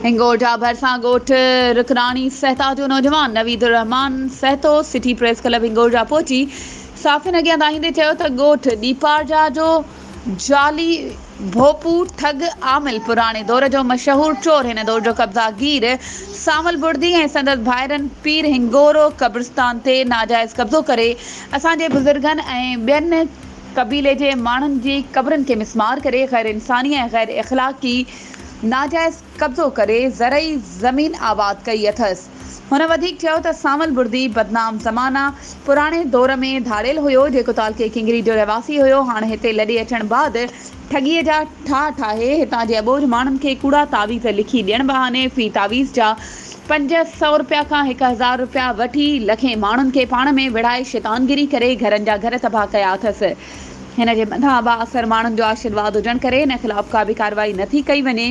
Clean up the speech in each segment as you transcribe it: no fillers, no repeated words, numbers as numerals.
هنگورجا ڀرسان ڳوٺ رڪراڻي سهتا جو نوجوان Naveed ur Rehman Sahto city press club Hingorja پهچي صحافين اڳيان دانهيندي چيو ته ڳوٺ ڏيپارجا جو جعلي ڀوپو ٺڳ عامل پراڻي دور جو مشهور چور هن دور جو قبضا گير سانول بڙدي ۽ سندس ڀائرن پير هنگورو قبرستان تي ناجائز قبضو ڪري اسان جي بزرگن ۽ ٻين قبيلي جي ماڻهن جي قبرن کي مسمار ڪري غير انساني ۽ غير اخلاقي ناجائز قبضو ڪري زرعي زمين آباد ڪئي اٿس. هن وڌيڪ چيو ته سانول بڙدي بدنام زمانه پراڻي دور ۾ ڌاڙيل هيو جيڪو تعلقي ڪنگري جو رهواسي هيو هاڻ هتي لڏي اچڻ بعد ٺڳي جا ٺاهه ٺاهي هتان جي اٻوجهه ماڻهن کي ڪوڙا تعويذ لکي ڏيڻ بهاني في تعويذ جا 500 رپيا کان 1000 رپيا وٺي لکين ماڻهن کي پاڻ ۾ وڙهائي شيطانگري ڪري گهرن جا گهر تباهه ڪيا اٿس. هن جي مٿان بااثر ماڻهن جو آشيرواد هجڻ ڪري هن خلاف ڪا به ڪارروائي نه ٿي ڪئي وڃي.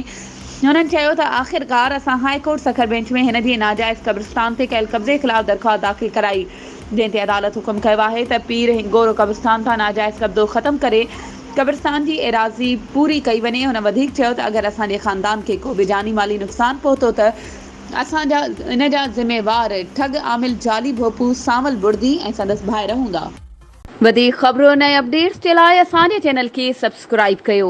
هنن چيو ته آخرڪار اسان هاء ڪورٽ سکر بينچ ۾ هن جي ناجائز قبرستان تي ڪيل قبضي خلاف درخواست داخل ڪرائي جنهن تي عدالت حڪم ڪيو آهي ته پير هنگورو قبرستان تان ناجائز قبضو ختم ڪري قبرستان جي ايراضي پوري ڪئي وڃي. هن وڌيڪ چيو ته اگر اسان جي خاندان کي ڪو به جاني مالي نقصان پهتو ته اسان جا ان جا ذميوار ٺڳ عامل جعلي ڀوپو سانول بڙدي ۽ سندس ڀائر هوندا. وڌيڪ خبرن ۽ اپڊيٽس جي لاء اسان جي چينل کي سبسڪرائيب ڪيو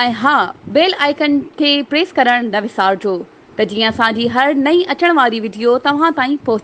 ۽ ها بيل آئيڪن کي پريس ڪرڻ نه وسارجو ته جيئن اسان جي هر نئين اچڻ واري وڊيو توهان تائين پهچي.